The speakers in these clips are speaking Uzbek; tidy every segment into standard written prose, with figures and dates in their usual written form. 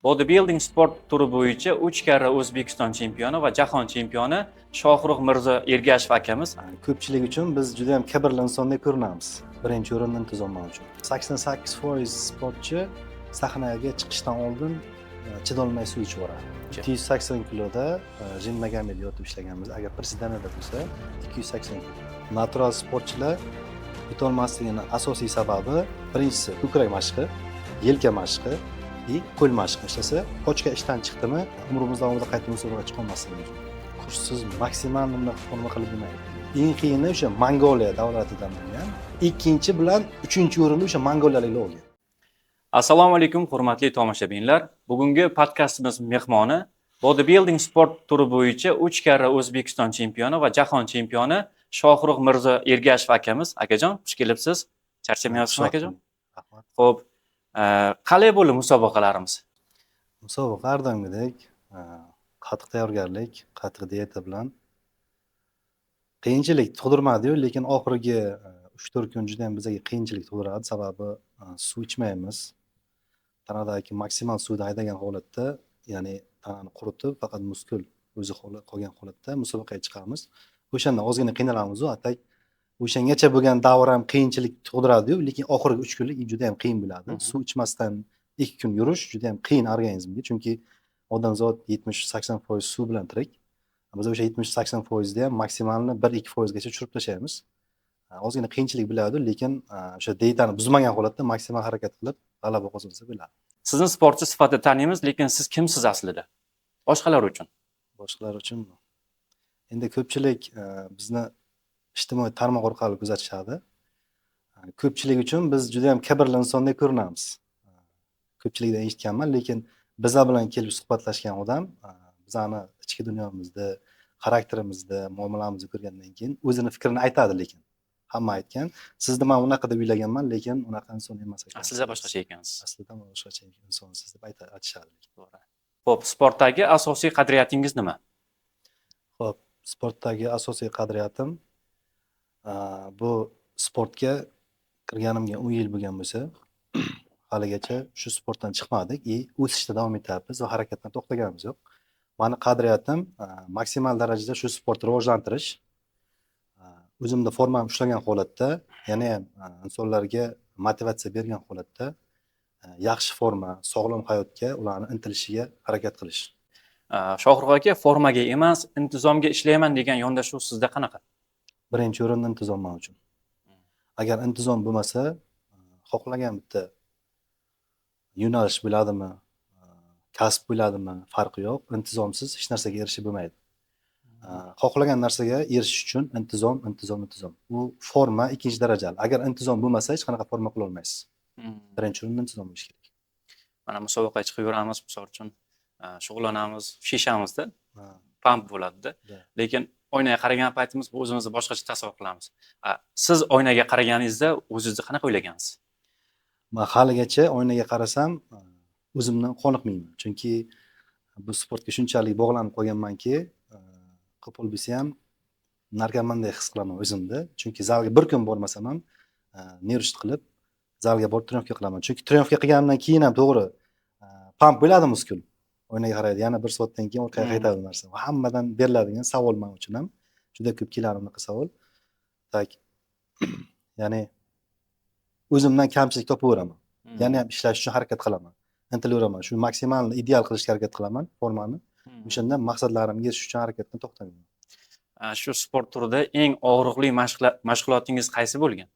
Bodybuilding sport turi bo'yicha 3 karra O'zbekiston chempioni va jahon chempioni Shohrux Mirzo Ergashev akamiz. Ko'pchilik uchun biz juda ham kibrli insondek ko'rinamiz. Birinchi o'rinda intizom man uchun. 88% sportchi sahnaga chiqishdan oldin chidolmay suv ichib yuboradi. 280 kiloda жим ногами da yotib ishlaganmiz. Agar приседания da bo'lsa, 280 kilo. Natural sportchilar yutolmasligini asosiy sababi: birinchisi ko'krak mashqi, yelka mashqi и qo'l mashqi ishlasa, почка ishdan chiqdimi, umrimiz davomida qayta musobaqaga chiqolmasligimiz mumkin. Kurssiz maksimal nima forma qilib bo'lmaydi. Eng qiyini o'sha Mongoliya davlatidan bo'lgan. Ikkinchi bilan uchinchi o'rinni o'sha mongoliyaliklar olgan. Assalomu alaykum, hurmatli tomoshabinlar. Bugungi podkastimiz mehmoni bodybuilding sport turi bo'yicha 3 karra O'zbekiston chempioni va jahon chempioni Shohrux Mirzo Ergashev akamiz. Akajon, xush kelibsiz. Charchamayapsizmi, akajon? Rahmat. Xo'p, qalay bo'ldi musobaqalarimiz? Musobaqa har doimgidek qattiq tayyorgarlik, qattiq dieta bilan qiyinchilik tug'dirmadiyu, lekin oxirgi 3-4 kun juda ham bizga qiyinchilik tug'diradi. Sababi suv ichmaymiz. Tanadagi maksimal suvni haydagan holatda, ya'ni tanani quritib, faqat muskul o'zi qolgan holatda musobaqaga chiqamiz. O'shanda ozgina qiynalamiz, а так o'shangacha bo'lgan davr ham qiyinchilik tug'diradiyu, lekin oxirgi 3 kunlik juda ham qiyin bo'ladi. Suv ichmasdan 2 kun yurish juda ham qiyin organizmga, chunki odamzod 70-80% suv bilan tirik. Biz o'sha 70-80%ni ham maksimalni 1-2%gacha tushirib tashlaymiz. Ozgina qiyinchilik bo'ladi, lekin o'sha dietani buzmagan holatda maksimal harakat qilib g'alaba qozonsa bo'ladi. Sizni sportchi sifatida taniymiz, lekin siz kimsiz aslida? Boshqalar uchun. Boshqalar uchunmi? Endi ko'pchilik bizni ijtimoiy tarmoq orqali kuzatishadi. Ko'pchilik uchun biz juda ham kibrli insondek ko'rinamiz. Ko'pchilikdan eshitganman, lekin bizlar bilan kelib suhbatlashgan odam bizani ichki dunyomizda, xarakterimizda, muomalamizni ko'rgandan keyin o'zini fikrini aytadi, lekin hamma aytgan, sizni man unaqa deb o'ylaganman, lekin unaqa inson emas ekansiz. Aslida boshqacha ekansiz. Aslida boshqacha insonsiz deb aytishadi. To'g'ri. Xo'p, sportdagi asosiy qadriyatingiz nima? Xo'p, sportdagi asosiy qadriyatim, bu sportga kirganimga 10 yil bo'lgan bo'lsa, haligacha shu sportdan chiqmadik и o'sishda davom etyapmiz va harakatdan to'xtaganimiz yo'q. Mani qadriyatim maksimal darajada shu sportni rivojlantirish, o'zimda formamni ushlagan holatda, yana ham insonlarga motivatsiya bergan holatda yaxshi forma, sog'lom hayotga ularni intilishiga harakat qilish. Shohrux aka, formaga emas, intizomga ishlayman degan yondashuv sizda qanaqa? Birinchi o'rinda intizom man uchun. Agar intizom bo'lmasa, xohlagan bitta yo'nalish bo'ladimi, kasb bo'ladimi, farqi yo'q. Intizomsiz hech narsaga erishib bo'lmaydi. Xohlagan narsaga erishish uchun intizom, intizom, intizom. U forma ikkinchi darajali. Agar intizom bo'lmasa, hech qanaqa forma qila olmaysiz. Birinchi o'rinda intizom bo'lishi kerak. Mana musobaqaga chiqib yuramiz, misol uchun, shug'ullanamiz, shishamizda, pump bo'ladida. Lekin oynaga qaragan paytimiz bu o'zimizni boshqacha tasavvur qilamiz. Siz oynaga qaraganingizda o'zingizni qanaqa o'ylagansiz? Men haligacha oynaga qarasam, o'zimdan qoniqmayman. Chunki bu sportga shunchalik bog'lanib qolganmanki, qo'pol bo'lsa ham narkomandek his qilaman o'zimni. Chunki zalga bir kun bormasam ham, нервничать qilib zalga borib тренировка qilaman. Chunki тренировка qilganimdan keyin ham to'g'ri, pump bo'ladi muskul. Oynaga qaraydi, yana bir soatdan keyin orqaga qaytadi bu narsa. Hammadan beriladigan savol men uchun ham. Juda ko'p keladi bunaqa savol. Так. Ya'ni o'zimdan kamchilik topaveraman. Yana ham ishlash uchun harakat qilaman. Intilaveraman. Shu maksimal ideal qilishga harakat qilaman formani. O'shanda maqsadlarimga erishish uchun harakatdan to'xtamayman. Shu sport turida eng og'riqli mashg'ulotingiz qaysi bo'lgan?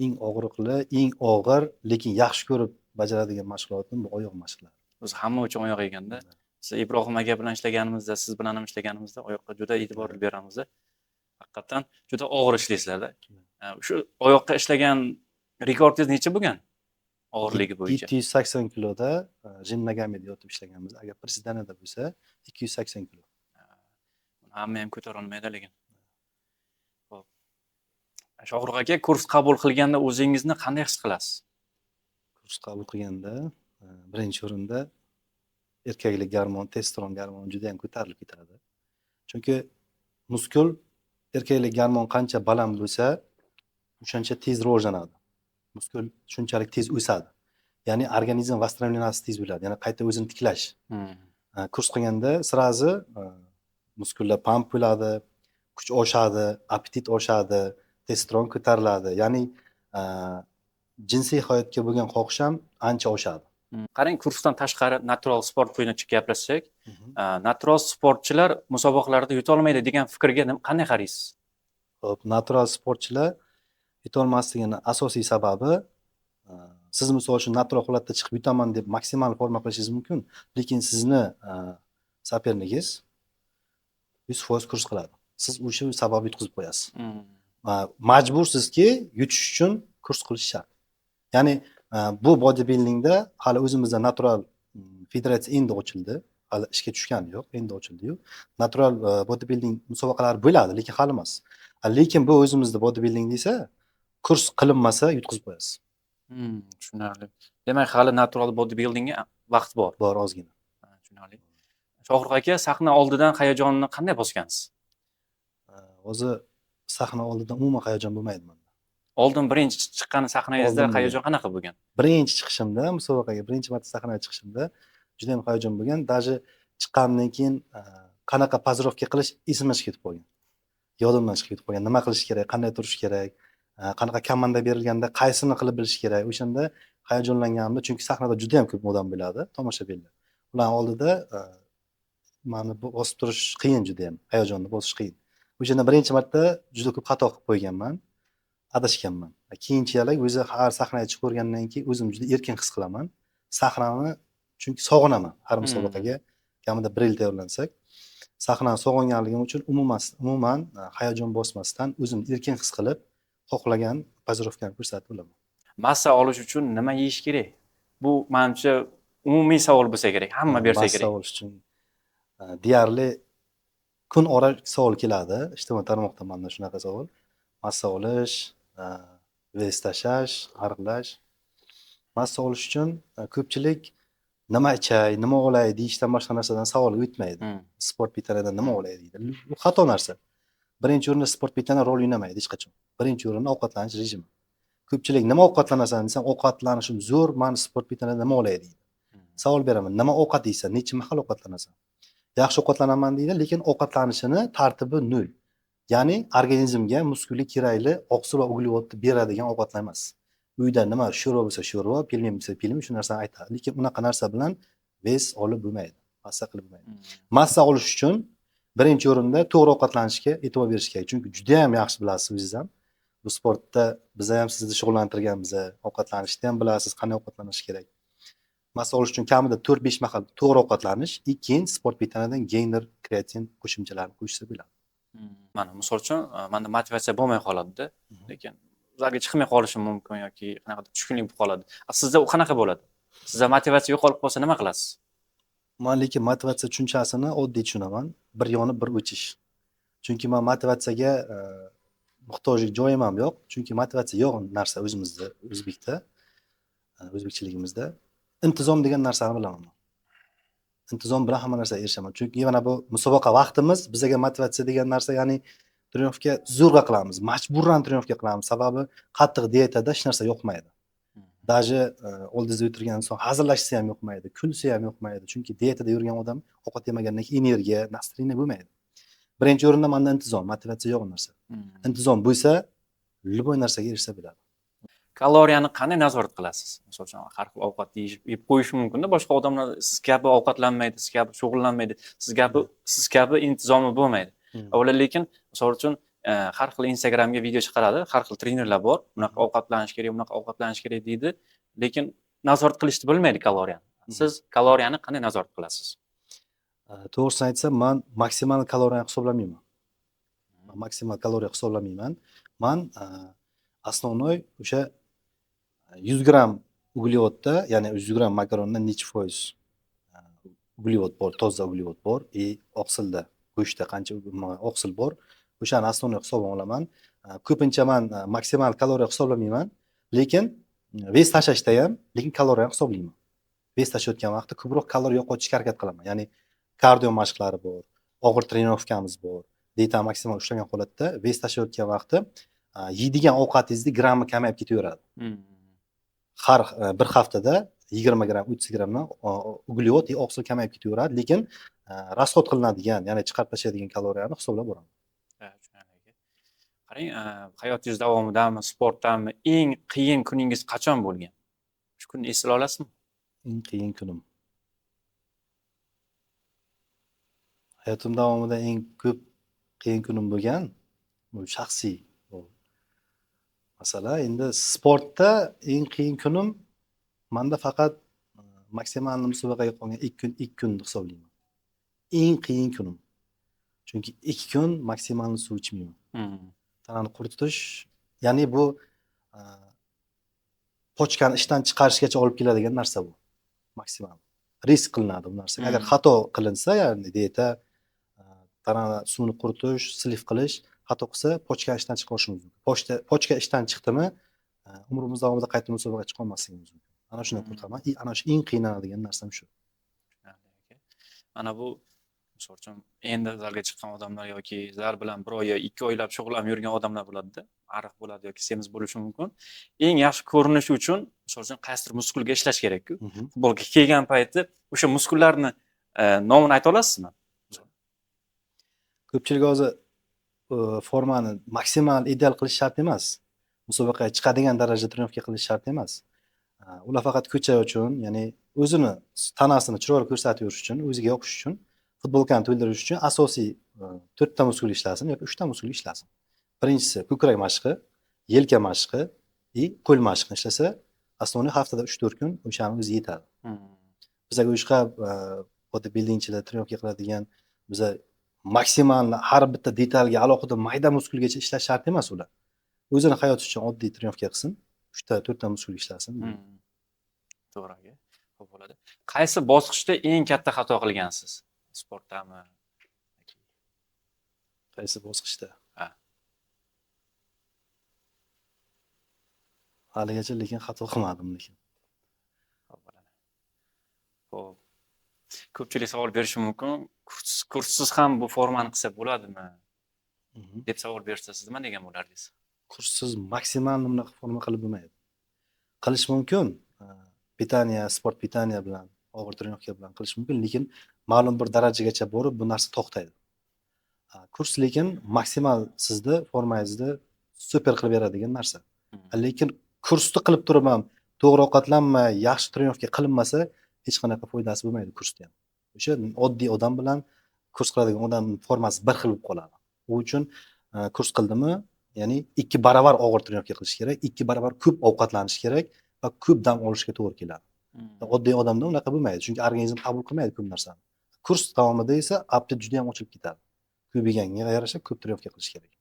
Eng og'riqli, eng og'ir, lekin yaxshi ko'rib bajaradigan mashg'ulotim bu oyoq mashqlari. O'zi hamma uchun oyoq ekanda. Siz Ibrohim aka bilan ishlaganimizda, siz bilan ham ishlaganimizda oyoqqa juda e'tibor beramiz. Haqiqatan juda og'ir ishlaysizlarda. Shu oyoqqa ishlagan rekordingiz necha bo'lgan? Og'irligi bo'yicha. 780 kiloda жим ногами da yotib ishlaganmiz. Agar приседания da bo'lsa, 280 kilo. Hamma ham ko'tara olmaydi lekin. Xo'p. Shohrux aka, kurs qabul qilganda o'zingizni qanday his qilasiz? Kurs qabul qilganda, birinchi o'rinda erkaklik gormon, testosteron gormoni juda ham ko'tarilib ketadi. Chunki muskul erkaklik gormon qancha baland bo'lsa, o'shancha tez rivojlanadi. Muskul shunchalik tez o'sadi. Ya'ni organizm восстановление si tez bo'ladi, ya'ni qayta o'zini tiklash. Kurs qilganda сразу muskullar pamp bo'ladi, kuch oshadi, appetit oshadi, testosteron ko'tariladi. Ya'ni jinsiy hayotga bo'lgan xohish ham ancha oshadi. Qarang, kursdan tashqari natural sport bo'yicha gaplashsak, natural sportchilar musobaqalarda yutolmaydi degan fikrga qanday qaraysiz? Xo'p, natural sportchilar yutolmasligini asosiy sababi, siz misol uchun natural holatda chiqib yutaman deb maksimal forma qilishingiz mumkin, lekin sizni соперник ingiz 100% kurs qiladi. Siz o'sha sababli yutqizib qo'yasiz. Majbursizki, yutish uchun kurs qilish shart. Ya'ni bu bodybuildingda hali o'zimizda natural federatsiya endi ochildi, hali ishga tushgani yo'q, endi ochildiyu. Natural bodybuilding musobaqalari bo'ladi, lekin hali emas. Lekin bu o'zimizda bodybuilding desa, kurs qilinmasa yutqizib qo'yasiz. Tushunarli. Demak, hali natural bodybuildingga vaqt bor. Bor ozgina. Tushunarli. Shohrux aka, sahna oldidan hayajonni qanday bosgansiz? O'zi sahna oldidan umuman hayajon bo'lmaydi menda. Oldin birinchi chiqqan sahnangizda Oldin hayajon qanaqa bo'lgan? Birinchi chiqishimda, musobaqaga birinchi marta sahnaga chiqishimda juda ham hayajon bo'lgan. Даже chiqqanimdan keyin qanaqa позировка qilish esimdan chiqib ketib qolgan. Yodimdan chiqib ketib qolgan. Nima qilish kerak, qanday turish kerak, qanaqa komanda berilganda qaysini qilib bilish kerak. O'shanda hayajonlanganimda, chunki sahnada juda ham ko'p odam bo'ladi, tomoshabinlar. Ularning oldida mani bosib turish qiyin juda ham, hayajonni bosish qiyin. O'shanda birinchi marta juda ko'p xato qilib qo'yganman, adashganman. Keyinchalik o'zi har sahnaga chiqib ko'rgandan keyin o'zim juda erkin his qilaman. Sahnani chunki sog'inaman har musobaqaga kamida bir yil tayyorlansak. Sahnani sog'inganligim uchun umuman hayajon bosmasdan o'zim erkin his qilib, xohlagan позировка ni ko'rsatib bilaman. Massa olish uchun nima yeyish kerak? Bu menimcha umumiy savol bo'lsa kerak, hamma bersa Massa kerak. olish uchun deyarli kun ora savol keladi. Ijtimoiy tarmoqda menda shunaqa savol. Massa olish, вес tashlash, ariqlash. Massa olish uchun ko'pchilik nima ichay, nima olay deyishdan boshqa narsadan savol o'tmaydi. Sport pitanadan nima olay deydi. Bu xato narsa. Birinchi o'rinda sport pitana rol o'ynamaydi hech qachon. Birinchi o'rinda ovqatlanish rejimi. Ko'pchilik nima ovqatlanasan desam, ovqatlanishim zo'r, man sport pitanadan nima olay deydi. Savol beraman, nima ovqat yeysan, necha mahal ovqatlanasan? Yaxshi ovqatlanaman deydi, lekin ovqatlanishini tartibi nol. Ya'ni organizmga muskulga kerakli oqsil va uglevodni beradigan ovqatlar emas. Uyda nima sho'rva bo'lsa sho'rva, pelmen bo'lsa pelmen, shu narsani aytadi. Lekin unaqa narsa bilan вес olib bo'lmaydi, massa qilib bo'lmaydi. Massa olish uchun birinchi o'rinda to'g'ri ovqatlanishga e'tibor berish kerak. Chunki juda ham yaxshi bilasiz o'zingiz ham. Bu sportda biz ham sizni shug'ullantirganmiz, ovqatlanishni ham bilasiz, qanday ovqatlanish kerak. Massa olish uchun kamida 4-5 mahal to'g'ri ovqatlanish, keyin sport pitanadan geyner, kreatin qo'shimchalarini qo'shsa bo'ladi. Mana misol uchun, menda motivatsiya bo'lmay qoladida, lekin ularga chiqmay qolishim mumkin yoki qanaqadir tushkunlik bo'lib qoladi. Sizda u qanaqa bo'ladi? Sizda motivatsiya yo'qolib qolsa nima qilasiz? Men lekin motivatsiya tushunchasini oddiy tushunaman. Bir yonib, bir o'chish. Chunki men motivatsiyaga muhtojlik joyim ham yo'q. Chunki motivatsiya yo'q narsa o'zimizda, o'zbekda, o'zbekchiligimizda. Intizom degan narsani bilaman men. Intizom bilan hamma narsaga erishaman. Chunki mana bu musobaqa vaqtimiz bizga motivatsiya degan narsa, ya'ni тренировка zo'rg'a qilamiz, majburan тренировка qilamiz. Sababi qattiq dietada hech narsa yoqmaydi. Даже oldingizda o'tirgan inson hazillashsa ham yoqmaydi, kulsa ham yoqmaydi. Chunki dietada yurgan odam ovqat yemagandan keyin energiya, настроение bo'lmaydi. Birinchi o'rinda menda intizom, motivatsiya yo'q narsa. Intizom bo'lsa, любой narsaga erishsa bo'ladi. Kaloriyani qanday nazorat qilasiz? Misol uchun, har xil ovqat yeb qo'yish mumkin-da, boshqa odamlar siz kabi ovqatlanmaydi, siz kabi shug'ullanmaydi, siz kabi intizomi bo'lmaydi. Ular lekin misol uchun, har xil Instagramga video chiqaradi, har xil trenerlar bor, bunaqa ovqatlanish kerak, bunaqa ovqatlanish kerak deydi, lekin nazorat qilishni bilmaydi kaloriyani. Siz kaloriyani qanday nazorat qilasiz? To'g'risini aytsam, men maksimal kaloriyani hisoblamayman. Men maksimal kaloriya hisoblamayman. Men основной o'sha 100 gramm uglevodda, ya'ni 100 gramm makaronda necha foiz uglevod bor, toza uglevod bor, oqsilda, go'shtda qancha oqsil bor, o'shani основной hisobini olaman. Ko'pincha men maksimal kaloriya hisoblamayman, lekin вес tashlashda ham, lekin kaloriyani hisoblayman. Вес tashlayotgan vaqtda ko'proq kaloriya yo'qotishga harakat qilaman. Ya'ni kardio mashqlari bor, og'ir тренировка miz bor. Dieta maksimal ushlagan holatda вес tashlayotgan vaqtda yeydigan ovqatingizni grammi kamayib ketaveradi. Har bir haftada 20 gramm, 30 grammdan uglevod, oqsil kamayib ketaveradi, lekin расход qilinadigan, ya'ni chiqarib tashlaydigan kaloriyani hisoblab boraman. Qarang, hayotingiz davomidami, sportdami eng qiyin kuningiz qachon bo'lgan? Shu kunni eslay olasizmi? Eng qiyin kunim. Hayotim davomida eng ko'p qiyin kunim bo'lgan bu shaxsiy bu masala. Endi sportda eng qiyin kunim menda faqat maksimal musobaqaga qolgan 2 kunni hisoblayman. Eng qiyin kunim. Chunki 2 kun maksimal suv ichmayman. Tanani quritish, ya'ni bu pochkani ishdan chiqarishgacha olib keladigan narsa bu. Maksimal risk qilinadi bu narsa. Agar xato qilinsa, ya'ni dieta, tanani suvni quritish, slif qilish xato qilsa, pochka ishdan chiqarishimiz mumkin. Pochka ishdan chiqdimi, umrimiz davomida qayta musobaqaga chiqa olmasligimiz mumkin. Ana shundan qo'rqaman. Ana shu eng qiynaladigan narsam shu. Mana bu misol uchun endi zalga chiqqan odamlar yoki zal bilan 1 oy yo 2 oylab shug'ullanib yurgan odamlar bo'ladi-da, ariq bo'ladi yoki semiz bo'lishi mumkin. Eng yaxshi ko'rinishi uchun misol uchun qaysidir muskulga ishlash kerak-ku. Futbolga kelgan payti o'sha muskullarni nomini ayta olasizmi? Ko'pchilik hozir formani maksimal ideal qilish shart emas. Musobaqaga chiqadigan darajada trenirovka qilish shart emas. Ular faqat ko'cha uchun, ya'ni o'zini tanasini chiroyli ko'rsatib yurish uchun, o'ziga yoqish uchun, futbolkani to'ldirish uchun asosiy 4 ta muskul ishlasin yoki 3 ta muskul ishlasin. Birinchisi ko'krak mashqi, yelka mashqi va qo'l mashqini ishlasa, основной haftada 3-4 kun o'shani o'zi yetadi. Bizga o'sha bodybuildingchilar trenirovka qiladigan, biza maksimal har bitta detalga alohida mayda muskulgacha ishlash shart emas ular. O'zini hayoti uchun oddiy trenirovka qilsin, 3 ta 4 ta muskul ishlasin. To'g'ri aka. Xo'p bo'ladi. Qaysi bosqichda eng katta xato qilgansiz? Sportdami? Qaysi bosqichda? Ha. Haligacha lekin xato qilmadim lekin. Xo'p bo'ladi. Xo'p. Ko'pchilik savol berishi mumkin. Kurssiz ham bu formani qilsa bo'ladimi? Deb savol bersa, siz nima degan bo'lardingiz? Kurssiz maksimal bunaqa forma qilib bo'lmaydi. Qilish mumkin. Pitaniya, sport pitaniya bilan, og'ir trenirovka bilan qilish mumkin, lekin ma'lum bir darajagacha borib bu narsa to'xtaydi. Kurs lekin maksimal sizni formangizni super qilib beradigan narsa. Lekin kursni qilib turib ham to'g'ri ovqatlanmay, yaxshi trenirovka qilinmasa, hech qanaqa foydasi bo'lmaydi kursda ham. O'sha oddiy odam bilan kurs qiladigan odam formasi bir xil bo'lib qoladi. U uchun kurs qildimi, ya'ni 2 barobar og'ir trenirovka qilish kerak, 2 barobar ko'p ovqatlanish kerak va ko'p dam olishga to'g'ri keladi. Oddiy odamda unaqa bo'lmaydi, chunki organizm qabul qilmaydi ko'p narsani. Kurs davomida esa aptit juda ham ochilib ketadi. Ko'payganga yarasha ko'p trenirovka qilish kerak.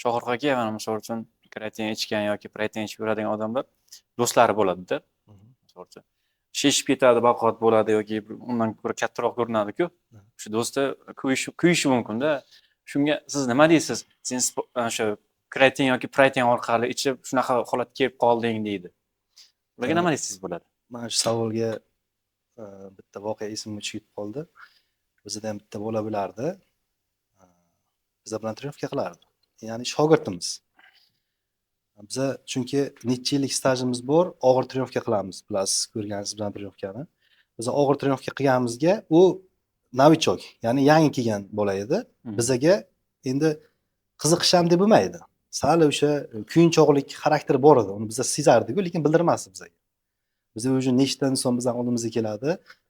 Shohrux aka, mana misol uchun kreatin ichgan yoki protein ichib yuradigan odamlar do'stlari bo'ladi-da. Misol uchun shishib ketadi, baquvvat bo'ladi yoki undan ko'ra kattaroq ko'rinadi-ku. Shu do'sti kuyishi mumkin-da. Shunga siz nima deysiz? Sen o'sha kreatin yoki protein orqali ichib shunaqa holatga kelib qolding deydi. Ularga nima deysiz bo'ladi? Mana shu savolga bitta voqea esimga tushib qoldi. Bizda ham bitta bola bo'lardi. Bizlar bilan trenirovka qilardi. Ya'ni shogirdimiz. Biza chunki necha yillik stajimiz bor, og'ir trenirovka qilamiz, bilasiz, ko'rgansiz bilan trenirovkani. Biz og'ir trenirovka qilganimizga u novichok, ya'ni yangi kelgan bola edi. Bizaga endi qiziqish ham deb bo'lmaydi. Sal o'sha kuyunchoqlik xarakteri bor edi, uni biza sezardik-ku, lekin bildirmasdi bizaga. Biz уже nechta inson bizning oldimizga keladi,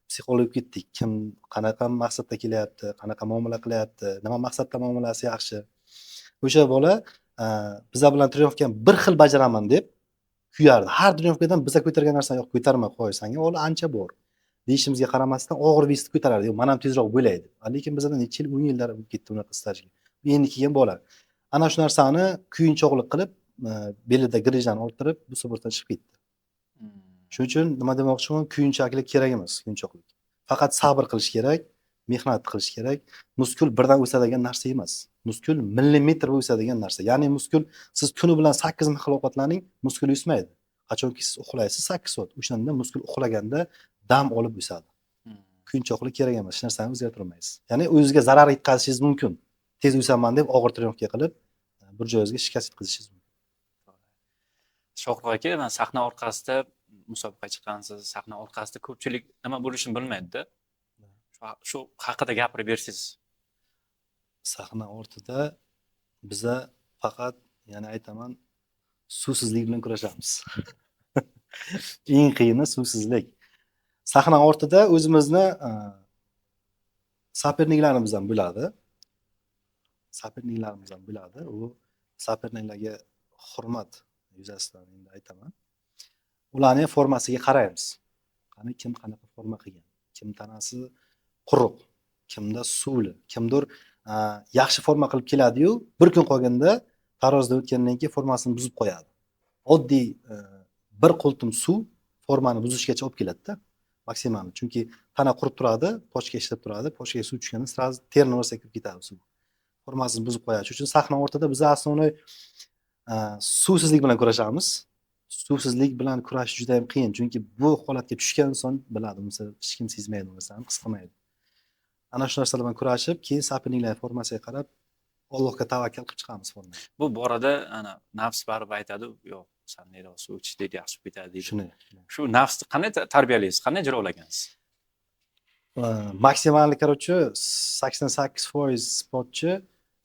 psixolog ketdik, kim qanaqa maqsadda kelyapti, qanaqa muomala qilyapti, nima maqsadda muomalasi yaxshi. O'sha bola bizlar bilan trenirovkani bir xil bajaraman deb kuyardi. Har trenirovkadan biza ko'targan narsani yo'q, ko'tarma, qo'y, sanga holi ancha bor deyishimizga qaramasdan og'ir vesni ko'tarardi. Yo'q, men ham tezroq bo'lay deb. Lekin bizdan necha yil, 10 yillar bo'lib ketdi unaqa stajga. Endi kelgan bola. Ana shu narsani kuyunchoqlik qilib, belida grijani orttirib, bu sportdan chiqib ketdi. Shuning uchun nima demoqchiman, kuyunchaklik kerak emas, kuyunchoqlik. Faqat sabr qilish kerak, mehnat qilish kerak. Muskul birdan o'sadigan narsa emas. Muskul millimetr o'sadigan narsa. Ya'ni muskul siz kuni bilan 8 mahal ovqatlaning, muskul o'smaydi. Qachonki siz uxlaysiz 8 soat, o'shanda muskul uxlaganda dam olib o'sadi. Kuyunchoqlik kerak emas, hech narsani o'zgartirmaysiz. Ya'ni o'zingizga zarar yetkazishingiz mumkin. Tez o'saman deb og'ir trenirovka qilib, bir joyingizga shikast yetkazishingiz mumkin. Shohrux aka, men sahna orqasida Musobaqa chiqqansiz, sahna orqasida ko'pchilik nima bo'lishini bilmaydi-da. Shu haqida gapirib bersangiz. Sahna ortida biza faqat, yana aytaman, suvsizlik bilan kurashamiz. Eng qiyini suvsizlik. Sahna ortida o'zimizni соперник larimiz ham bo'ladi. Соперник larimiz ham bo'ladi. U соперник larga hurmat yuzasidan endi aytaman. Ularning formasiga qaraymiz. Qani kim qanaqa forma qilgan, kim tanasi quruq, kimda suvli, kimdir yaxshi forma qilib keladi-yu, bir kun qolganda tarozida o'tgandan keyin formasini buzib qo'yadi. Oddiy bir qultum suv formani buzishgacha olib keladi-da, maksimal. Chunki tana qurib turadi, почка ishlab turadi, почка ga suv tushganda сразу terni ursa kirib ketadi suv. Formasini buzib qo'yadi. Shuning uchun sahna o'rtada biz основной suvsizlik bilan kurashamiz. Suvsizlik bilan kurashish juda ham qiyin, chunki bu holatga tushgan inson biladi, unisi hech kim sezmaydi, u narsani his qilmaydi. Ana shu narsalar bilan kurashib, keyin соперник lar formasiga qarab Allohga tavakkal qilib chiqamiz formaga. Bu borada ana nafs baribir aytadi, yo'q, san nero suv ich deydi, yaxshi bo'lib ketadi deydi. Shuni. Shu nafsni qanday tarbiyalaysiz, qanday jilovlagansiz? Maksimal, короче, 88% sportchi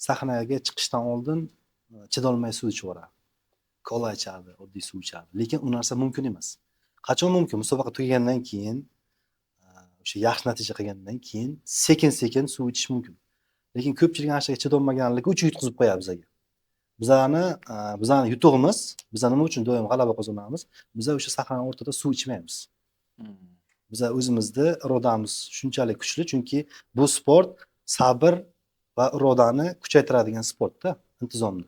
sahnaga chiqishdan oldin chidolmay suv ichib yuboradi. Kola ichadi, oddiy suv ichadi. Lekin u narsa mumkin emas. Qachon mumkin? Musobaqa tugagandan keyin, o'sha yaxshi natija qilgandan keyin sekin-sekin suv ichish mumkin. Lekin ko'pchilik ana shunga chidolmaganligi uchun yutqizib qo'yadi bizga. Bizani yutug'imiz, biz nima uchun doim g'alaba qozonamiz? Biz o'sha sahnaning o'rtada suv ichmaymiz. Biz o'zimizni irodamiz shunchalik kuchli, chunki bu sport sabr va irodani kuchaytiradigan sportda, intizomni.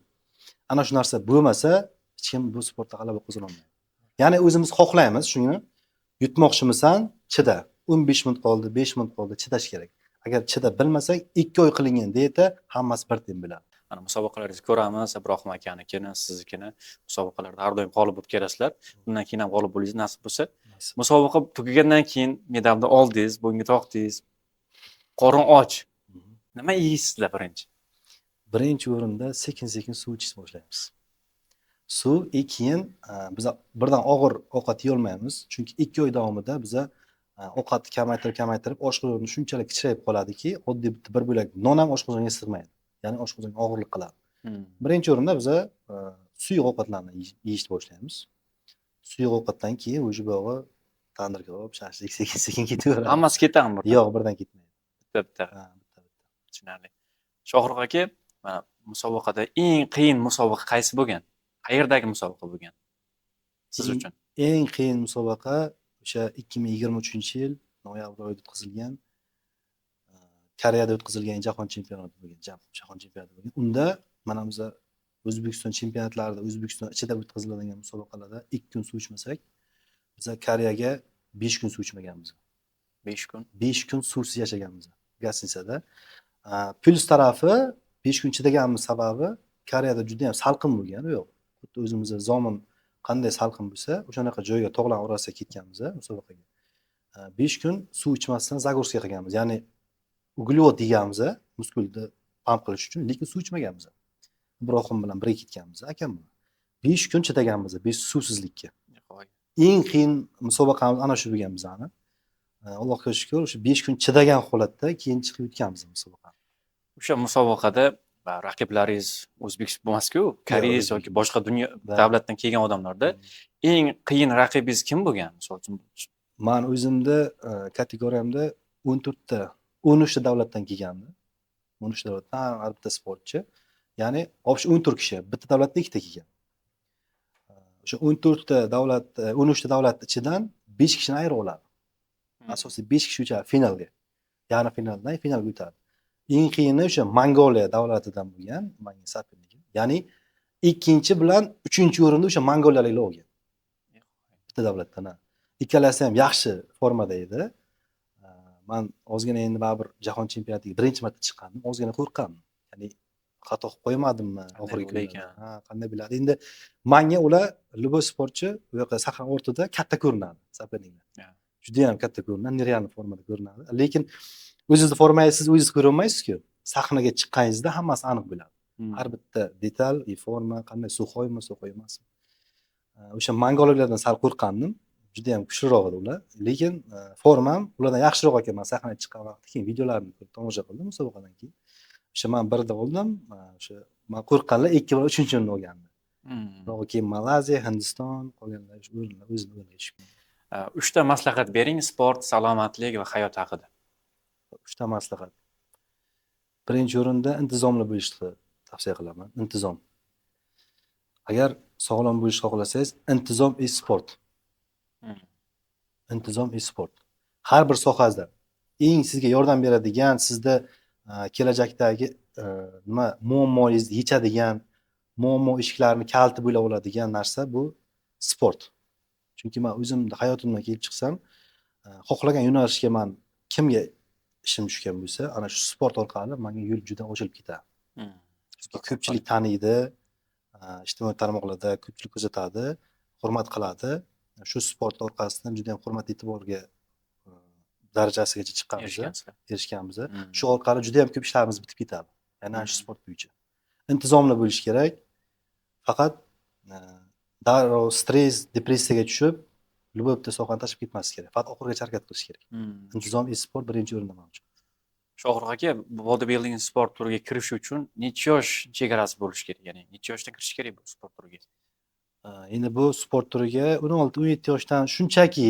Ana shu narsa bo'lmasa, hech kim bu sportda g'alaba qozona olmaydi. Ya'ni o'zimiz xohlaymiz shuni, yutmoqchimisan, chida. 15 minut qoldi, 5 minut qoldi, chidash kerak. Agar chida bilmasak, 2 oy qilingan dieta hammasi bir tiyin bo'ladi. Mana musobaqalaringizni ko'ramiz, Ibrohim akanikini, siznikini musobaqalarda har doim g'olib bo'lib kelasizlar. Bundan keyin ham g'olib bo'lishingiz nasib bo'lsa. Musobaqa tugagandan keyin medalni oldingiz, bo'yinga tortdingiz. Qorin och. Nima yeysizlar birinchi? Birinchi o'rinda sekin-sekin suv ichishni boshlaymiz. Suv, keyin biz birdan og'ir ovqat yeyolmaymiz, chunki 2 oy davomida biz ovqatni kamaytirib, oshqozon shunchalik kichrayib qoladiki, oddiy bitta bir bo'lak non ham oshqozonga sig'maydi. Ya'ni oshqozonga og'irlik qiladi. Birinchi o'rinda biz suyuq ovqatlarni yeyishni boshlaymiz. Suyuq ovqatdan keyin o'sha bog'i tandir kabob, shashlik sekin-sekin ketaveradi. Hammasi ketadimi birdan? Yo'q, birdan ketmaydi. Bitta-bitta. Ha, bitta-bitta. Tushunarli. Shohrux aka, mana musobaqada eng qiyin musobaqa qaysi bo'lgan? Qayerdagi musobaqa bo'lgan siz uchun? Eng qiyin musobaqa o'sha 2023-yil noyabr oyida o'tkazilgan, Koreyada o'tkazilgan jahon chempionati bo'lgan, jahon chempionati bo'lgan. Unda mana biz O'zbekiston chempionatlarida, O'zbekiston ichida o'tkaziladigan musobaqalarda 2 kun suv ichmasak, biz Koreyaga 5 kun suv ichmaganmiz. 5 kun? 5 kun suvsiz yashaganmiz gostinitsada. Plyus tarafi 5 kun chidaganimiz sababi Koreyada juda ham salqin bo'lgan, u yo'q. Xuddi o'zimizda Zomin qanday salqin bo'lsa, o'shanaqa joyga tog'lar orasiga ketganmiz musobaqaga. 5 kun suv ichmasdan загрузка qilganmiz. Ya'ni uglevod yeganmiz, muskulni pamp qilish uchun, lekin suv ichmaganmiz. Ibrohim bilan birga ketganmiz, akam bilan. 5 kun chidaganmiz, 5 suvsizlikka. Eng qiyin musobaqamiz ana shu bo'lgan bizani. Allohga shukr, o'sha 5 kun chidagan holatda keyin chiqib o'tganmiz musobaqani. O'sha musobaqada raqiblaringiz o'zbek emas-ku, koreys yoki boshqa dunyo davlatdan kelgan odamlarda eng qiyin raqibingiz kim bo'lgan? Misol uchun, Men o'zimda kategoriyamda 14ta, 13 ta davlatdan kelgandi. 13 davlatdan har bitta sportchi. Ya'ni общий 14 kishi, bitta davlatda 2 ta kelgan. O'sha 14 ta davlat, 13 ta davlat ichidan 5 kishini ayirib oladi. Asosiy 5 kishi o'tadi finalga. Yarim finaldan finalga o'tadi. Eng qiyini o'sha Mongoliya davlatidan bo'lgan menga соперник im. Ya'ni ikkinchi bilan uchinchi o'rinda o'sha mongoliyaliklar olgan. Bitta davlatdan. Ha. Ikkalasi ham yaxshi formada edi. Man ozgina endi baribir jahon chempionatiga birinchi marta chiqqandim, ozgina qo'rqqandim. Ya'ni xato qilib qo'ymadimmi oxirgi kunlarda? Ha, qanday biladi? Endi menga ular любой sportchi u yoqda sahna o'rtada katta ko'rinadi, соперник lar. Juda ham katta ko'rinadi, нереальный formada ko'rinadi. Lekin o'zingizni formangizni siz o'zingiz ko'ra olmaysiz-ku. Sahnaga chiqqaningizda hammasi aniq bo'ladi. Har bitta detal, forma, qanday сухой mi, сухой emasmi. O'sha mongollardan sal qo'rqqandim. Juda ham kuchliroq edi ular. Lekin formam ulardan yaxshiroq ekan. Man sahnaga chiqqan vaqtda keyin videolarini ko'rib tomosha qildim musobaqadan keyin. O'sha man birda oldim, o'sha man qo'rqqanlar 2 va 3 o'rinni olgandi. Biroq keyin Malayziya, Hindiston qolganlar o'sha o'rinlar o'zini o'rniga tushib ketdi. 3 ta maslahat bering sport, salomatlik va hayot haqida. 3 ta maslahat. Birinchi o'rinda intizomli bo'lishni tavsiya qilaman. Intizom. Agar sog'lom bo'lishni xohlasangiz, intizom и sport. Intizom и sport. Har bir sohada eng sizga yordam beradigan, sizda kelajakdagi nima muammoingizni yechadigan, muammo eshiklarini kaliti bo'la oladigan narsa bu sport. Chunki men o'zimni hayotimdan kelib chiqsam, xohlagan yo'nalishga men kimga ishim tushgan bo'lsa, ana shu sport orqali menga yo'l juda ochilib ketadi. Chunki ko'pchilik taniydi, ijtimoiy tarmoqlarda ko'pchilik kuzatadi, hurmat qiladi. Shu sport orqasidan juda ham hurmat e'tiborga darajasigacha chiqqanmiz, erishganmiz. Shu orqali juda ham ko'p ishlarimiz bitib ketadi. Ya'ni shu sport bo'yicha intizomli bo'lish kerak. Faqat darrov stress, depressiyaga tushib, любой bitta sohani tashlab ketmaslik kerak. Faqat oxirigacha harakat qilish kerak. Intizom и sport birinchi o'rinda men uchun. Shohrux aka, bodybuilding sport turiga kirish uchun necha yosh chegarasi bo'lishi kerak? Ya'ni necha yoshda kirish kerak bu sport turiga? Endi bu sport turiga 16-17 yoshdan shunchaki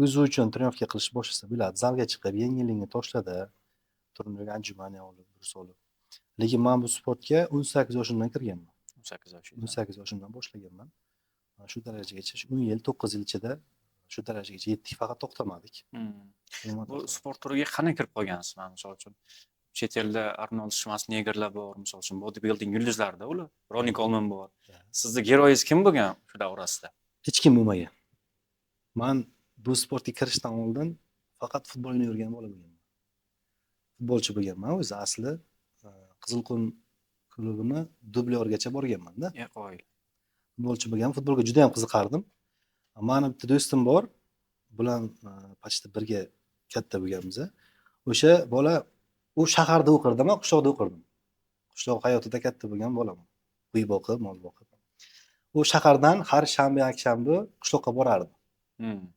o'zi uchun trenirovka qilish boshlasa bo'ladi. Zalga chiqib, yengillikni tashladi, turnirga anjuman olib, burs olib. Lekin men bu sportga 18 yoshimdan kirganman. 18 yoshimdan. 18 yoshimdan boshlaganman. Shu darajagacha, shu 10 yil, 9 yil ichida shu darajagacha yetdik, faqat to'xtamadik. Bu sport turiga qanday kirib qolgansiz? Mana misol uchun chet elda Arnold Schwarzeneggerlar bor, misol uchun bodybuilding yulduzlarida ular, Ronnie Coleman bor. Sizni geroyingiz kim bo'lgan shu davrasida? Hech kim bo'lmagan. Men bu sportga kirishdan oldin faqat futbol o'ynay yurgan bola bo'lganman. Futbolchi bo'lganman o'zi asli. Qizilqum klubini dublyorgacha borganman-da. Qoyil. Futbolchi bo'lganman, futbolga juda ham qiziqardim. Mani bitta do'stim bor, bilan почти birga katta bo'lganmiz. O'sha bola u shaharda o'qirdi, men qishloqda o'qirdim. Qishloq hayotida katta bo'lgan bolaman. Qo'y boqib, mol boqib. U shahardan har shanba, yakshanba qishloqqa borardi.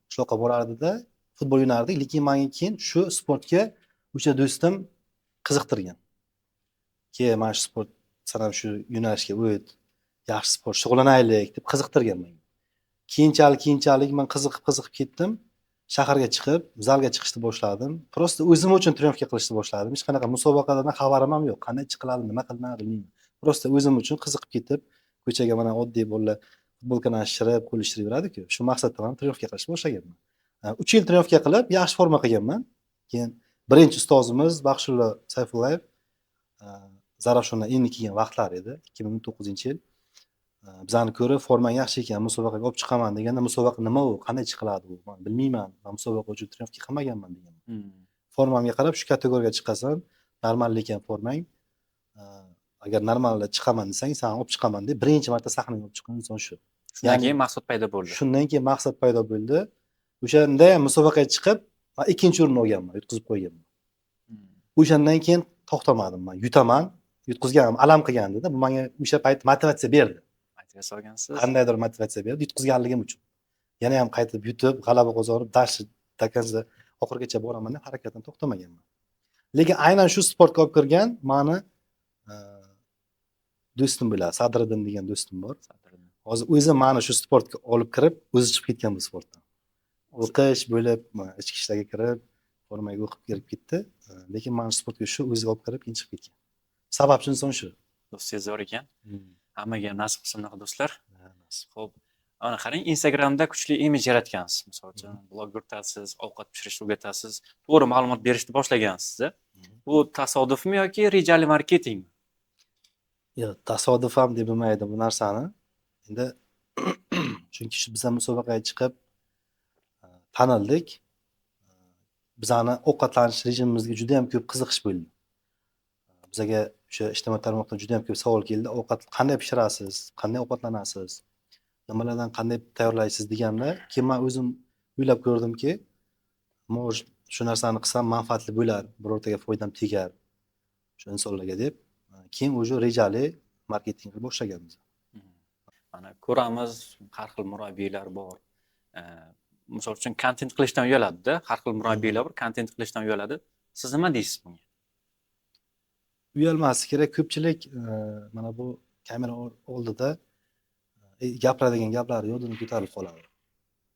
Qishloqqa borardida futbol o'ynardik, lekin menga keyin shu sportga o'sha do'stim qiziqtirgan. Keyin mana shu sport, san ham shu yo'nalishga o't, yaxshi sport, shug'ullanaylik deb qiziqtirgan menga. Keyinchalik men qiziqib ketdim. Shaharga chiqib, zalga chiqishni boshladim. Prosta o'zim uchun trenirovka qilishni boshladim. Hech qanaqa musobaqalardan xabarim ham yo'q. Qanday chiqiladi, nima qilinadi bilmayman. Prosta o'zim uchun qiziqib ketib, ko'chaga mana oddiy bolalar futbolkani shirib, qo'l ishirib yuradi-ku. Shu maqsadda ham trenirovka qilishni boshlaganman. 3 yil trenirovka qilib, yaxshi forma qilganman. Keyin birinchi ustozimiz Baxshullo Sayfullayev Zarafshondan endi kelgan vaqtlar edi, 2019-yil. Bizani ko'rib, formang yaxshi ekan, musobaqaga olib chiqaman deganda, musobaqa nima u, qanday chiqiladi u, men bilmayman, men musobaqa uchun trenirovka qilmaganman deganman. Formamga qarab shu kategoriyaga chiqasan, normal ekan formang. Agar normalda chiqaman desang, san olib chiqaman deb birinchi marta sahnaga olib chiqqan inson shu. Shundan keyin maqsad paydo bo'ldi. Shundan keyin maqsad paydo bo'ldi. O'shanda ham musobaqaga chiqib, men 2-chi o'rinni olganman, yutqizib qo'yganman. O'shandan keyin to'xtamadim men, yutaman, yutqizganim alam qilgandi-da, bu menga o'sha payt motivatsiya berdi. Motivatsiya olgansiz. Qandaydir motivatsiya berdi yutqizganligim uchun. Yana ham qaytib yutib, g'alaba qozonib, dars до oxirigacha boraman deb harakatdan to'xtamaganman. Lekin aynan shu sportga olib kirgan meni do'stim bo'ladi, Sadriddin degan do'stim bor. Hozir o'zi meni shu sportga olib kirib, o'zi chiqib ketgan bu sportdan. O'qish bo'lib, ichki ishlarga kirib, formaga o'qib kirib ketdi. Lekin meni sportga shu o'zi olib kirib, keyin chiqib ketgan. Sababchi inson shu. Do'stingiz zo'r ekan. Hammaga nasib qilsin bunaqa do'stlar. Xo'p, mana qarang, Instagramda kuchli imij yaratgansiz. Misol uchun, blog yuritasiz, ovqat pishirishni o'rgatasiz, to'g'ri ma'lumot berishni boshlagansiz. Bu tasodifmi yoki rejali marketingmi? Yo'q, tasodif ham deb bo'lmaydi bu narsani. Endi chunki shu biz ham musobaqaga chiqib tanildik. Bizani ovqatlanish rejimimizga juda ham ko'p qiziqish bo'ldi. Bizga o'sha ijtimoiy tarmoqdan juda ham ko'p savol keldi. Ovqat qanday pishirasiz, qanday ovqatlanasiz, nimalardan qanday tayyorlaysiz deganda, keyin men o'zim o'ylab ko'rdimki, может shu narsani qilsam manfaatli bo'lar, birortaga foydam tegar shu insonlarga deb. Keyin o'sha rejali marketing qilib boshlaganmiz. Mana ko'ramiz, har xil murabbiylar bor. Misol uchun, kontent qilishdan uyaladi-da. Har xil murabbiylar bor, kontent qilishdan uyaladi. Siz nima deysiz bunga? Uyalmaslik kerak. Ko'pchilik mana bu kamera oldida gapiradigan gaplari yodini ko'tarilib qoladi.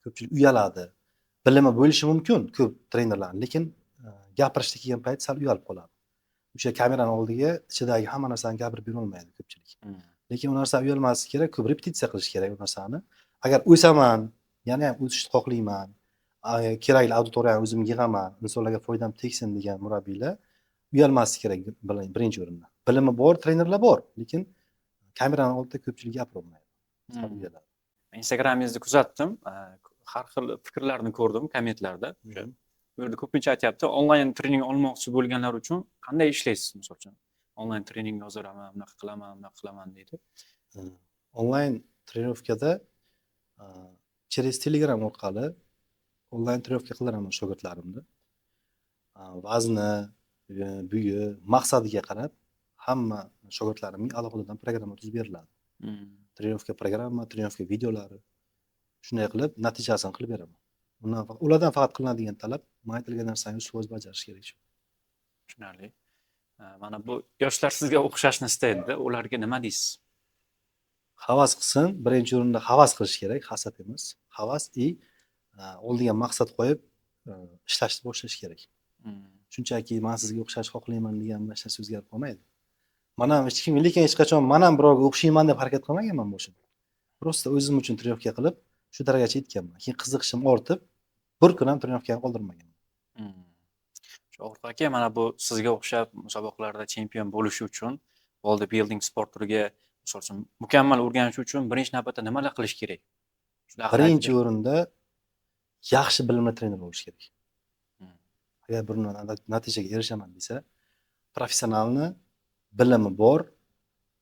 Ko'pchilik uyaladi. Bilimi bo'lishi mumkin ko'p trenerlar, lekin gapirishga kelgan payt sal uyalib qoladi. O'sha kamerani oldiga ichidagi hamma narsani gapirib bera olmaydi ko'pchilik. Lekin u narsa uyalmaslik kerak, ko'p repetitsiya qilish kerak u narsani. Agar o'saman, yana ham o'sishni xohlayman, kerakli auditoriyani o'zim yig'aman, insonlarga foydam tegsin degan murabbiylar uyalmaslik kerak birinchi o'rinda. Bilimi bor trenerlar bor, lekin kamerani oldida ko'pchilik gapira olmaydi. Uyaladi. Instagramingizni kuzatdim, har xil fikrlarni ko'rdim kommentlarda. O'sha bu yerda ko'pincha aytyapti, onlayn trening olmoqchi bo'lganlar uchun qanday ishlaysiz, misol uchun? Onlayn trening yoziraman, bunaqa qilaman, bunaqa qilaman deydi. Onlayn trenirovkada через Telegram orqali onlayn trenirovka qildiraman shogirdlarimni. Vazni, bo'yi, maqsadiga qarab hamma shogirdlarimga alohidadan programma tuzib beriladi. Trenirovka programma, trenirovka videolari. Shunday qilib natijasini qilib beraman. Undan ulardan faqat qilinadigan talab, men aytilgan narsani 100% bajarish kerak. Tushunarli. Mana bu yoshlar sizga o'xshashni istaydi, ularga nima deysiz? Havas qilsin, birinchi o'rinda havas qilish kerak, hasad emas. Havas i oldiga maqsad qo'yib ishlashni boshlash kerak. Shunchaki men sizga o'xshash xohlayman degan narsa o'zgarib qolmaydi. Men ham hech kim, lekin hech qachon men ham birovga o'xshayman deb harakat qilmaganman boshida. Просто o'zim uchun trenirovka qilib shu darajagacha yetganman. Keyin qiziqishim ortib, bir kun ham trenirovkani qoldirmaganman. Shohrux aka, mana bu sizga o'xshab musobaqalarda chempion bo'lish uchun bodybuilding sport turiga, misol uchun, mukammal o'rganish uchun birinchi navbatda nimalar qilish kerak? Birinchi o'rinda yaxshi bilimli trener bo'lish kerak. Agar bir natijaga erishaman desa, professionalni bilimi bor,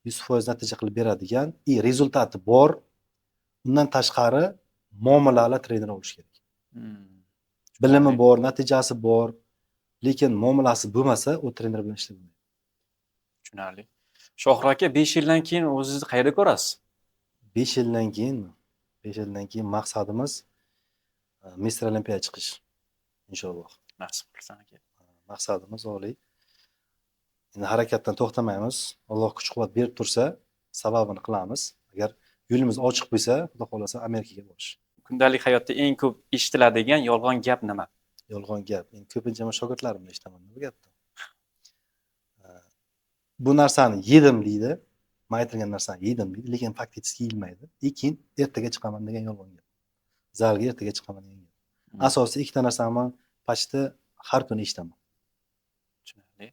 100% natija qilib beradigan i rezultati bor, undan tashqari muomalali trener bo'lish kerak. Bilimi bor, natijasi bor, lekin muomalasi bo'lmasa, u trener bilan ishlab bo'lmaydi. Tushunarli. Shohrux aka, 5 yildan keyin o'zingizni qayerda ko'rasiz? 5 yildan keyinmi? 5 yildan keyin maqsadimiz Mister Olimpiya chiqish. Inshaalloh. Nasib qilsa aka. Maqsadimiz oliy. Endi harakatdan to'xtamaymiz. Alloh kuch-quvvat berib tursa, sababini qilamiz. Agar yo'limiz ochiq bo'lsa, Xudo xohlasa Amerikaga borish. Kundalik hayotda eng ko'p eshitiladigan yolg'on gap nima? Yolg'on gap. Eng ko'pincha men shogirdlarimdan eshitaman bu gapni. Bu narsani yedim deydi. Men aytilgan narsani yedim deydi, lekin faktически yeyilmaydi. Keyin ertaga chiqaman degan yolg'on gap. Zalga ertaga chiqaman degan gap. Asosiy ikkita narsani men почти har kuni eshitaman. Tushunarli.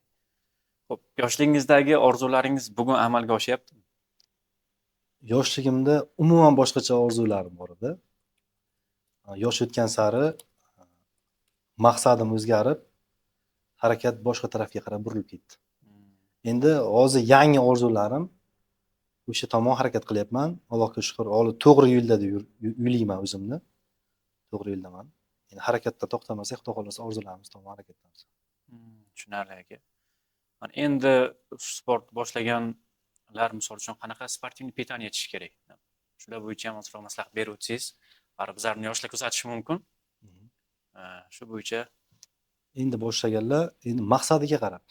Xo'p, yoshligingizdagi orzularingiz bugun amalga oshyaptimi? Yoshligimda umuman boshqacha orzularim bor edi. Yosh o'tgan sari maqsadim o'zgarib, harakat boshqa tarafga qarab burilib ketdi. Endi hozir yangi orzularim o'sha tomon harakat qilyapman. Allohga shukr, holi to'g'ri yo'lda deb yo'layman o'zimni. To'g'ri yo'ldaman. Endi harakatda to'xtamasak, Xudo xohlasa orzularimiz tomon harakatdamiz. Tushunarli aka. Mana endi sport boshlaganlar misol uchun qanaqa sportivniy pitание yetishish kerak? Shular bo'yicha ham ozroq maslahat berib o'tsangiz, baribir bizlarni yoshlar kuzatishi mumkin. Shu bo'yicha endi boshlaganlar endi maqsadiga qarab.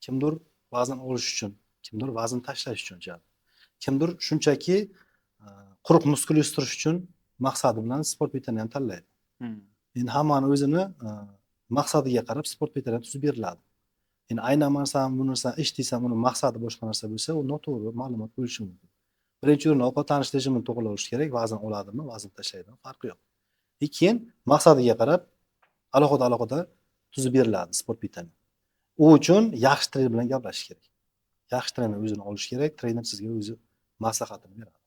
Kimdir vazn olish uchun, kimdir vazn tashlash uchun ichadi. Kimdir shunchaki quruq muskul o'stirish uchun maqsadi bilan sport pitani ham tanlaydi. Endi hammani o'zini maqsadiga qarab sport pitani tuzib beriladi. Endi aynan masalan bu narsani ish desam, uni maqsadi boshqa narsa bo'lsa, u noto'g'ri ma'lumot bo'lishi mumkin. Birinchi o'rinda ovqatlanish rejimini to'g'rilab olish kerak, vazn oladimi, vazn tashlaydimi, farqi yo'q. Keyin maqsadiga qarab alohida tuzib beriladi sport pitani. U uchun yaxshi trener bilan gaplashish kerak. Yaxshi trener o'zini olish kerak, trener sizga o'zi maslahatini beradi.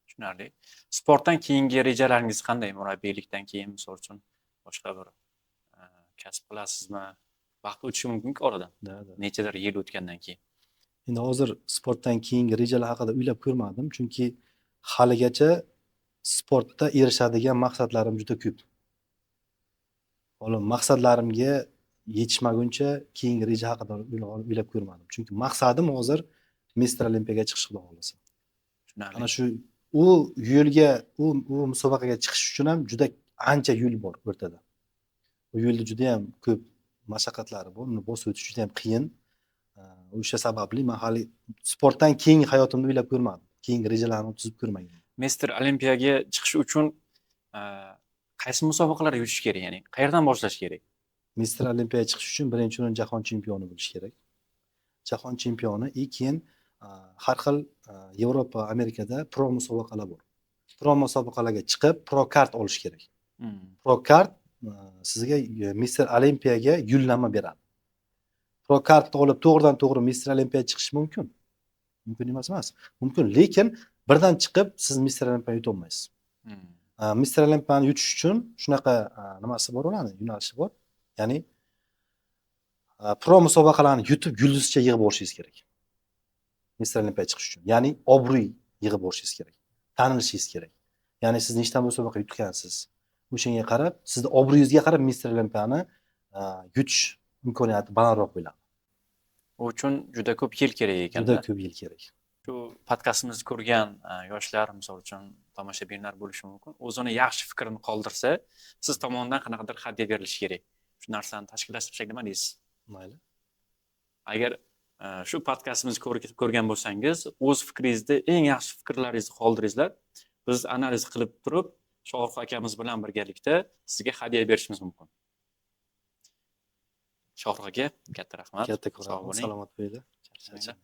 Tushunarli. Sportdan keyingi rejalaringiz qanday? Murabbiylikdan keyin misol uchun boshqa bir kasb qilasizmi? Vaqt o'tishi mumkin-ku oradan. Nechadir yil o'tgandan keyin. Endi hozir sportdan keyingi rejalar haqida o'ylab ko'rmadim, chunki haligacha sportda erishadigan maqsadlarim juda ko'p. Hali maqsadlarimga yetishmaguncha keyingi reja haqida o'ylab ko'rmadim. Chunki maqsadim hozir Mister Olimpiyaga chiqish, Xudo xohlasa. Ana shu u yo'lga, u musobaqaga chiqish uchun ham juda Ancha yo'l bor o'rtada. Bu yo'lda juda ham ko'p mashaqqatlari bor, uni bosib o'tish juda ham qiyin. O'sha sababli man hali sportdan keyingi hayotimni o'ylab ko'rmadim, keyingi rejalarimni tuzib ko'rmaganman. Mister Olimpiyaga chiqish uchun qaysi musobaqalarga yutish kerak, ya'ni qayerdan boshlash kerak? Mister Olimpiyaga chiqish uchun birinchi o'rin jahon chempioni bo'lish kerak. Jahon chempioni, и keyin har xil Yevropa, Amerikada pro musobaqalar bor. Pro musobaqalarga chiqib, pro kart olish kerak. Pro kart sizga Mister Olimpiyaga yo'llanma beradi. Pro kartni olib to'g'ridan to'g'ri Mister Olimpiyaga chiqish mumkin. Mumkin emas emas. Mumkin, lekin birdan chiqib siz Mister Olimpiya yutolmaysiz. Mister Olimpiyani yutish uchun shunaqa nimasi bor, ularni yo'nalishi bor. Ya'ni pro musobaqalarni yutib yulduzcha yig'ib borishingiz kerak. Mister Olimpiyaga chiqish uchun. Ya'ni obro'y yig'ib borishingiz kerak. Tanilishingiz kerak. Ya'ni siz nechta musobaqa yutgansiz? O'shanga qarab, sizni obro'yingizga qarab Mister Olimpiyani yutish imkoniyati balandroq bo'ladi. U uchun juda ko'p yil kerak ekan. Juda ko'p yil kerak. Shu podkastimizni ko'rgan yoshlar, misol uchun tomoshabinlar bo'lishi mumkin. O'zini yaxshi fikrini qoldirsa, siz tomonidan qanaqadir hadya berilishi kerak. Shu narsani tashkillashtirsak nima deysiz? Mayli. Agar shu podkastimizni ko'rgan bo'lsangiz, o'z fikringizni, eng yaxshi fikrlaringizni qoldiringizlar. Biz analiz qilib turib, Shohrux akamiz bilan birgalikda sizga hadya berishimiz mumkin. Shohrux aka, katta rahmat. Katta rahmat. Sog' bo'ling. Salomat bo'linglar. Charchamanglar.